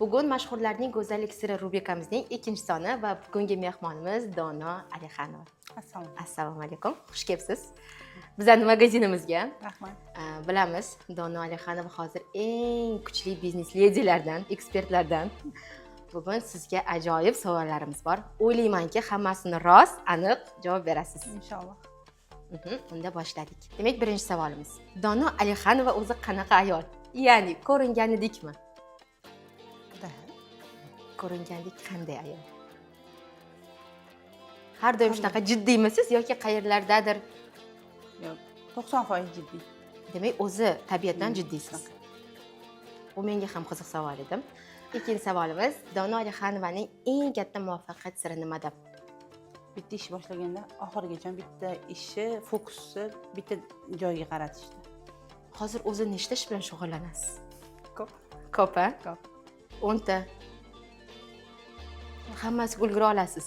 Bugun "Mashhurlarning go'zallik siri" rubrikamizning ikkinchi soni va bugungi mehmonimiz Dono Alixanova. Assalomu. Assalomu alaykum, xush kelibsiz bizani magazinimizga. Rahmat. Bilamiz, Dono Alixanova hozir eng kuchli biznes ledilardan, ekspertlardan. Bugun sizga ajoyib savollarimiz bor. O'ylaymanki, hammasini rost, aniq javob berasiz. Inshaalloh. Unda boshladik. Demak, birinchi savolimiz: Dono Alixanova o'zi qanaqa ayol, ya'ni ko'ringanidikmi? Да. Ko'ringandek qanday ayol? Har doim shunaqa jiddiymisiz yoki qayerlardadir? Yo'q, 90% jiddiy. Demak, o'zi tabiatdan jiddiysiz. Bu menga ham qiziq savol edi. Ikkinchi savolimiz: Dono Alixanovaning eng katta muvaffaqiyat siri nimada? Bitta ish boshlaganda oxirigacha bitta ishni fokusni bitta joyga qaratishdi. Hozir o'zi nechta ish bilan shug'ullanasiz? Ko'p. Ko'p, a? Ko'p. 10 ta, hammasiga ulgura olasiz?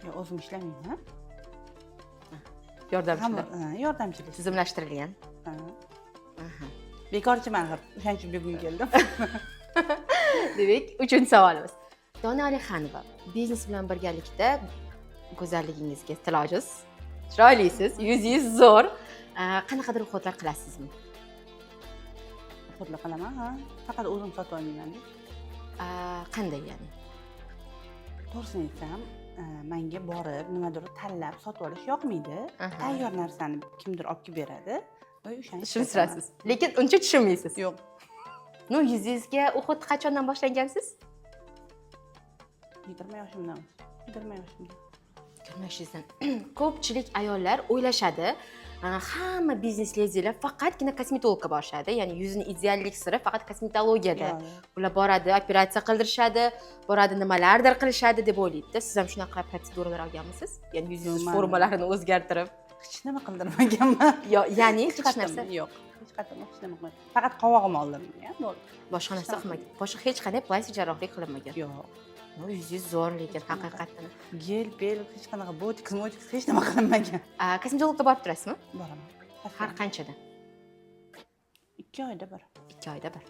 Yo'q, o'zim ishlamayman. Yordamchilar? Hamma, ha, yordamchilar. Tizimlashtirilgan. Ha. Bekorchiman, o'shaning uchun bugun keldim. Demak, uchinchi savolimiz: Dono Alixanova biznes bilan birgalikda go'zalligingizga tilojiz, chiroylisiz, yuzingiz zo'r. Qanaqadir уход lar qilasizmi? Уход lar qilaman, ha, faqat o'zim sotib olmayman. Qanday ya'ni? To'g'risini aytsam, manga borib nimadir tanlab sotib olish yoqmaydi. Tayyor narsani kimdir olib kelib beradi va o'shani Shuni ishlataman. surasiz, lekin uncha tushunmaysiz. Yo'q. Ну, yuzingizga уход qachondan boshlagansiz? 20 yoshimdan, 20 yoshimda. 20 yoshingizdan. Ko'pchilik ayollar o'ylashadi, hamma biznes ledilar faqatgina kosmetologga borishadi, ya'ni yuzini ideallik siri faqat kosmetologiyada. Yo'q. Ular boradi, operatsiya qildirishadi, boradi, nimalardir qilishadi deb o'ylaydida. Siz ham shunaqa protseduralar olganmisiz, ya'ni yuzingiz Yo'q, formalarini o'zgartirib? Hech nima qildirmaganman. Yo, ya'ni hech Qatim, narsa? Yo'q, hech qachon hech nima qilmadim, faqat qovog'imni oldirgan, bo'ldi. Boshqa narsa Hech qilmagan, boshqa hech qanday plastik jarrohlik qilinmagan? Yo'q. Ну, yuzingiz zo'r lekin. Hech qanaqa. Haqiqatdan. Gel pel, hech qanaqa botoks motoks, hech nima qilinmagan. Kosmetologga borib turasizmi? Boraman. Har qanchada? 2 oyda bir. 2 oyda bir.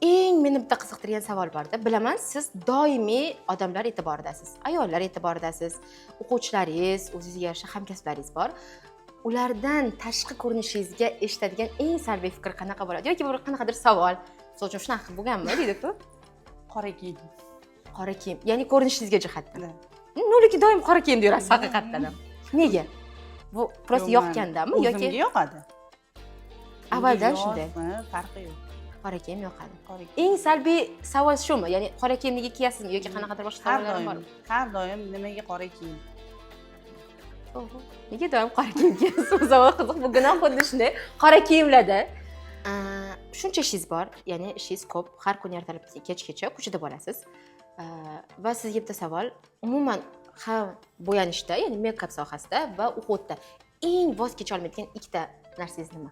Eng meni bitta qiziqtirgan savol borda. Bilaman, siz doimiy odamlar e'tiboridasiz, ayollar e'tiboridasiz, o'quvchilaringiz, o'zingizga yarasha hamkasblaringiz bor. Ulardan tashqi ko'rinishingizga eshitadigan eng salbiy fikr qanaqa bo'ladi yoki bir qanaqadir savol, misol uchun, "Shunaqa bo'lganmi?" deydiku. Qora kiyim. Qora kiyim, ya'ni ko'rinishingizga jihatdan? Да. Ну, lekin doim qora kiyimda yurasiz haqiqatdan ham. Nega bu? Просто Yo'q, man yoqqandami yoki? O'zimga yoqadi. Avvaldan Yoz, shunday? Ha, farqi yo'q. Qora kiyim yoqadi. Qora kiyim. Eng salbiy savol shumi, ya'ni qora kiyim nega kiyasizmi yoki qanaqadir boshqa Har savollar doim bormi? Har doim "Nimaga qora kiyim?" To'g'ri. Nega doim qora kiyim kiyasiz? Bu savol qiziq. Bugun ham xuddi shunday qora kiyimlarda. Shuncha ishingiz bor, ya'ni ishingiz ko'p, har kuni ertalab kechgacha ko'chada bo'lasiz. Va sizga bitta savol: umuman ham bo'yanishda, ya'ni makeup sohasida va уход da eng voz kecha olmaydigan ikkita narsangiz nima?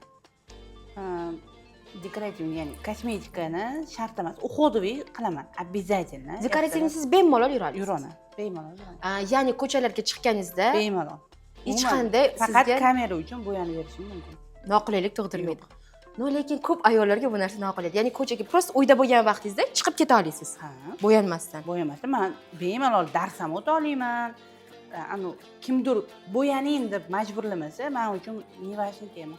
Декоративный, ya'ni kosmetikani shart emas, уходовый qilaman обязательно. Декоративный siz bemalol yura olasiz? Yuraman, bemalol yuraman. Ya'ni ko'chalarga chiqqaningizda Bemalol. hech Umuman, qanday faqat sizga kamera uchun bo'yanib berishim mumkin. Noqulaylik tug'dirmaydi? Но, lekin ko'p ayollarga bu narsa noqulay, ya'ni ko'chaga просто uyda bo'lgan vaqtingizda chiqib keta olasiz Ha. bo'yanmasdan? Bo'yamasdan man bemalol dars ham o'ta olaman. Anu kimdir bo'yaning deb majburlamasa, man uchun не важный тема.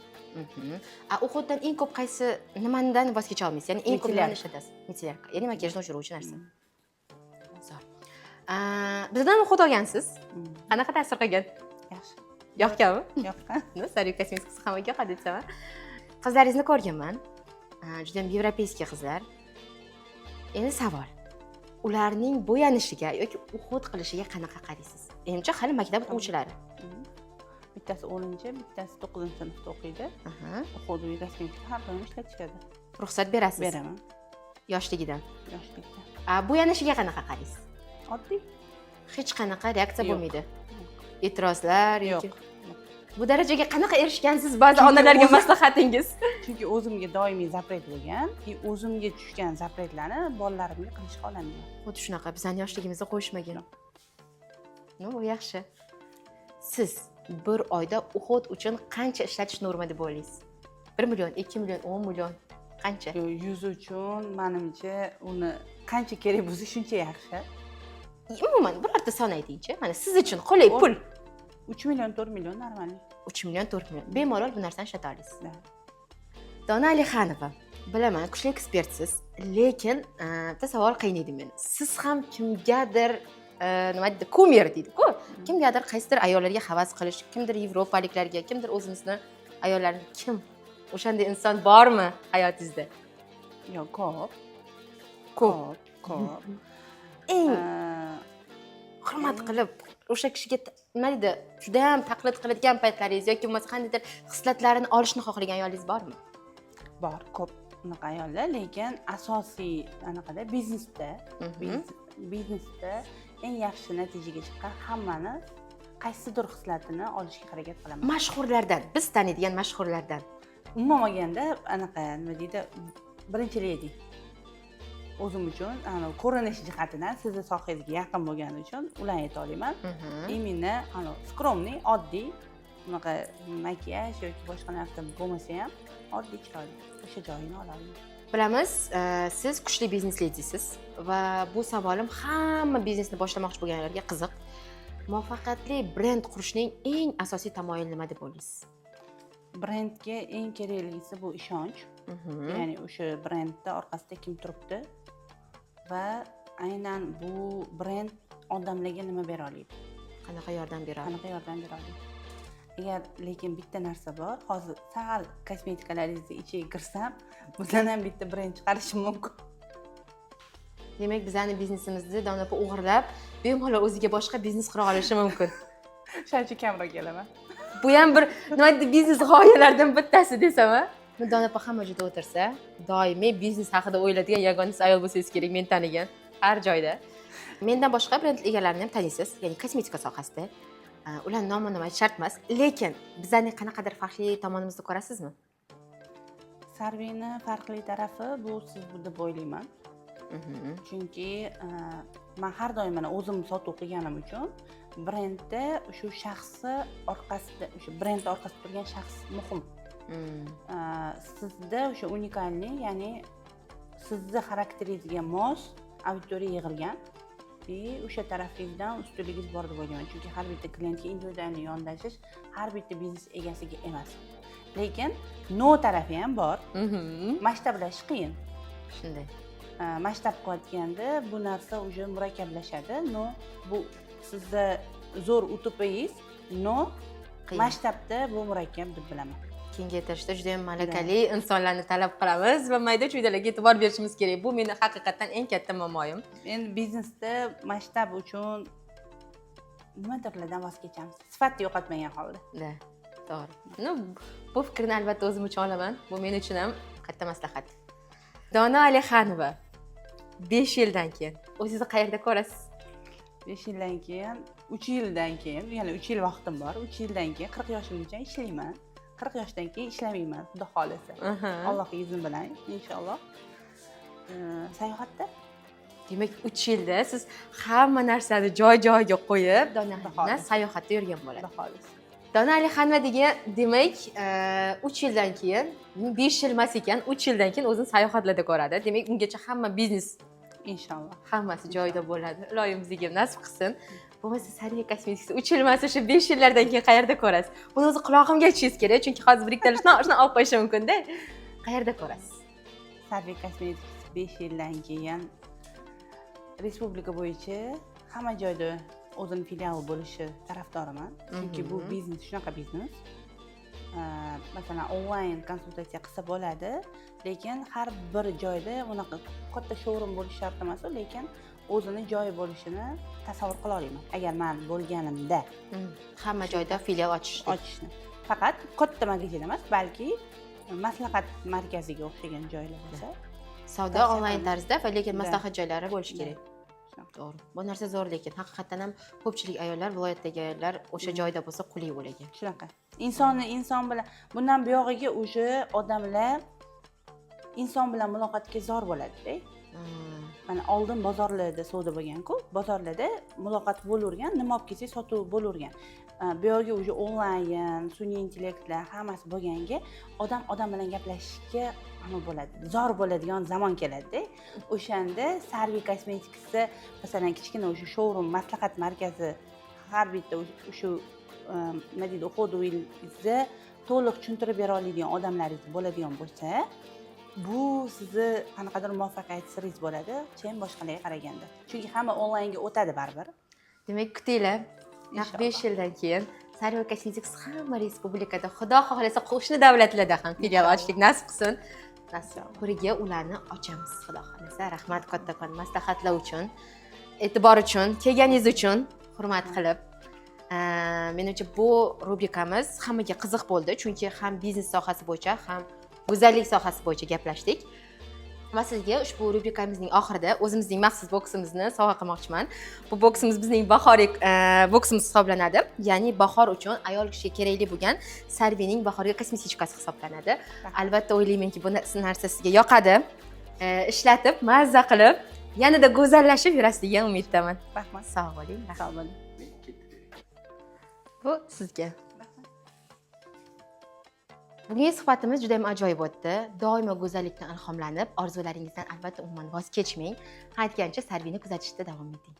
A уход dan eng ko'p qaysi nimadan voz kecha olmaysiz, ya'ni eng ko'p nimani Мицеллярка. ishlatasiz? Мицеллярка, ya'ni makiyajni o'chiruvchi narsa. Zo'r. Bizdan уход olgansiz, qanaqa ta'sir qilgan? Yaxshi. Yoqqanmi? Yoqqan. Ну, Sariyu kosmetikasi hammaga yoqadi desam. Qizlaringizni ko'rganman, judayam европейский qizlar. Endi savol: ularning bo'yanishiga yoki уход qilishiga qanaqa qaraysiz? Menimcha, hali maktab o'quvchilari. Bittasi 10-, bittasi to'qqizinchi sinfda o'qiydi. Уходовый kosmetika har doim ishlatishadi. Ruxsat berasiz? Beraman. Yoshligidan? Yoshlikda. A, bo'yanishiga qanaqa qaraysiz? Oddiy. Hech qanaqa reaksiya Yo'q. bo'lmaydi, e'tirozlar yoki? Yo'q. Bu darajaga qanaqa erishgansiz? Ba'zi Chunki onalarga maslahatingiz? Chunki o'zimga doimiy запрет bo'lgan и o'zimga tushgan запрет larni bolalarimga qilishga ololmayman. Xuddi shunaqa, bizani yoshligimizda qo'yishmagan. Ну, bu yaxshi. Siz bir oyda уход uchun qancha ishlatish norma deb o'ylaysiz? 1 million, 2 million, 10 million? Qancha? Yuz uchun, manimcha, uni qancha kerak bo'lsa, shuncha yaxshi. Umuman birorta son aytingchi, mana siz uchun qulay pul. 3 million, 4 million нормальный. 3 million, 4 million, bemalol bu narsani ishlata olasiz. Да. Dona Alixanova, bilaman, kuchli ekspertsiz, lekin bitta savol qiynaydi meni. Siz ham kimgadir, nima deydi, кумир deydiku, kimgadir, qaysidir ayollarga havas qilish, kimdir yevropaliklarga, kimdir o'zimizni ayollarni, kim o'shanday inson bormi hayotingizda? Yo'q, ko'p. Ko'p. Ko'p, ko'p. Eng hurmat qilib, o'sha kishiga nima deydi, judayam taqlid qiladigan paytlaringiz yoki bo'lmasa qandaydir xislatlarini olishni xohlagan ayolingiz bormi? Bor, ko'p unaqa ayollar, lekin asosiy anaqada, biznesda, biznesda eng yaxshi natijaga chiqqan hammani qaysidir xislatini olishga harakat qilaman. Mashhurlardan, biz taniydigan mashhurlardan. Umuman olganda, anaqa, nima deydi, birinchi ledi o'zim uchun, ana, ko'rinish jihatidan sizni sohangizga yaqin bo'lgani uchun ularni ayta olaman. Именно ana, скромный, oddiy, unaqa makiyaj yoki boshqa narsa bo'lmasa ham, oddiy, chiroyli, o'sha joyini ola olaman. Bilamiz, siz kuchli biznes ledisiz va bu savolim hamma biznesni boshlamoqchi bo'lganlarga qiziq. Muvaffaqiyatli brend qurishning eng asosiy tamoyili nima deb o'ylaysiz? Brendga eng keraklisi bu ishonch. Ya'ni o'sha brendni orqasida kim turibdi va aynan bu brend odamlarga nima bera oladi, Qanaqa yordam beradi? Qanaqa yordam bera oladi. Agar, lekin bitta narsa bor, hozir sal kosmetikalaringizni ichiga kirsam, bundan ham bitta brend chiqarishim mumkin. Demak, bizani biznesimizni Dona opa o'g'irlab, bemalol o'ziga boshqa biznes qura olishi mumkin. Shuning uchun kamroq kelaman. Bu ham bir, nima deydi, biznes g'oyalardan bittasi desam, a. Dona opa hamma joyda o'tirsa, doimiy biznes haqida o'ylaydigan yagona ayol bo'lsangiz kerak men tanigan har joyda. Mendan boshqa brend egalarini ham taniysiz, ya'ni kosmetika sohasida. Ularni nomini aytish shart emas, lekin bizlarning qanaqadir farqli tomonimizni ko'rasizmi? Sarvini farqli tarafi bu siz deb o'ylayman. Chunki man har doim, mana, o'zim sotuv qilganim uchun brendda shu shaxsi orqasida, o'sha brend orqasida turgan shaxs muhim. Sizda o'sha уникальный, ya'ni sizni xarakteringizga mos auditoriya yig'ilgan и o'sha tarafingizdan ustunligingiz bor deb o'ylayman, chunki har bitta klientga индивидуальный yondashish har bitta biznes egasiga emas. Lekin но tarafi ham bor: masshtablashish qiyin. Shunday. Masshtab qilayotganda bu narsa уже murakkablashadi. Но bu sizni zo'r утупинgiz, но Qiyin. masshtabda bu murakkab deb bilaman. Kengaytirishda juda yam malakali insonlarni talab qilamiz va mayda chuydalarga e'tibor berishimiz kerak. Bu meni haqiqatdan eng katta muammoyim. Endi biznesda masshtab uchun nimadirlardan voz kechamiz, sifatni yo'qotmagan holda. Да, to'g'ri. Ну, bu fikrni albatta o'zim uchun olaman. Bu men uchun ham katta maslahat. Dona Alixanova, 5 yildan keyin o'zingizni qayerda ko'rasiz? 5 yildan keyin, 3 yildan keyin, yana 3 yil vaqtim bor, 3 yildan keyin 40 yoshimgacha ishlayman, 40 yoshdan keyin ishlamayman, xudo xohlasa, Alloh izni bilan, inshaalloh. Sayohatda. Demak, 3 yilda siz hamma narsani joy joyiga qo'yib, Dona Xudo Alixanova xohlasa. sayohatda yurgan bo'ladi. Xudo xohlasa. Dona Alixanova degan, demak, 3 yildan keyin, 5 yil emas ekan, 3 yildan keyin o'zini sayohatlarda ko'radi. Demak, ungacha hamma biznes Inshaalloh. hammasi joyida bo'ladi. Iloyim, bizga ham nasib qilsin. Bo'lmasa Sarvia Cosmetics 3 yil emas, o'sha 5 yillardan keyin qayerda ko'rasiz? Buni o'zi qulog'imga aytishingiz kerak, chunki hozir bir ikkitalar shundoq shundoq olib qo'yishi mumkinda. Qayerda ko'rasiz? Sarvia Cosmetics 5 yildan keyin respublika bo'yicha hamma joyda o'zini filiali bo'lishi tarafdoriman, chunki bu biznes shunaqa biznes. Masalan, onlayn konsultatsiya qilsa bo'ladi, lekin har bir joyda unaqa katta showroom bo'lishi shart emas, lekin o'zini joyi bo'lishini tasavvur qila olaman agar man bo'lganimda. Hamma joyda filial ochish. Ochishni, faqat katta magazin emas, balki maslahat markaziga o'xshagan joylar bo'lsa. Savdo Tavsiya onlayn qilaman. tarzda va lekin Да. maslahat joylari bo'lishi Да. kerak. To'g'ri. Bu narsa zo'r, lekin haqiqatdan ham ko'pchilik ayollar, viloyatdagi ayollar o'sha joyda bo'lsa, qulay bo'lgan. Shunaqa, insonni inson bilan, bundan buyog'iga уже odamlar inson bilan muloqotga zor bo'ladida. Mana oldin bozorlarda savdo bo'lgan-ku, bozorlarda muloqot bo'lavergan, nima olib kelsak, sotuv bo'lavergan. Bu yerga уже onlayn, sun'iy intellektlar, hammasi bo'lganga, odam odam bilan gaplashishga nima bo'ladi, zor bo'ladigan zamon keladida. O'shanda Sarvi Cosmeticsda, masalan, kichkina o'sha showroom, maslahat markazi, har bitta o'sha nima deydi, уходовый ni to'liq tushuntirib bera oladigan odamlaringiz bo'ladigan bo'lsa, bu sizni qanaqadir muvaffaqiyat siringiz bo'ladi, чем boshqalarga qaraganda, chunki hamma onlaynga o'tadi baribir. Demak, kutinglar, naq Inshaalloh. 5 yildan keyin Sarvi Cosmetics hamma respublikada, xudo xohlasa, qo'shni davlatlarda ham filial ochishlik nasib qilsin, nasib. Birga ularni ochamiz, xudo xohlasa. Rahmat kattakon maslahatlar uchun, e'tibor uchun, kelganingiz uchun, hurmat qilib. Menimcha, bu rubrikamiz hammaga qiziq bo'ldi, chunki ham biznes sohasi bo'yicha, ham go'zallik sohasi bo'yicha gaplashdik. Va sizga ushbu rubrikamizning oxirida o'zimizning maxsus boksimizni sovg'a qilmoqchiman. Bu boksimiz bizning bahoriy boksimiz hisoblanadi, ya'ni bahor uchun ayol kishiga kerakli bo'lgan Sarvining bahorgi косметичка si hisoblanadi. Albatta, o'ylaymanki, bu narsa sizga yoqadi. Ishlatib, mazza qilib, yanada go'zallashib yurasiz degan umiddaman. Rahmat. Sog' bo'ling, rahmat. Sog' bo'ling. Bu sizga. Bugungi suhbatimiz juda ham ajoyib o'tdi. Doimo go'zallikdan ilhomlanib, orzularingizdan albatta umuman voz kechmang. Aytgancha, Sarvini kuzatishda davom eting.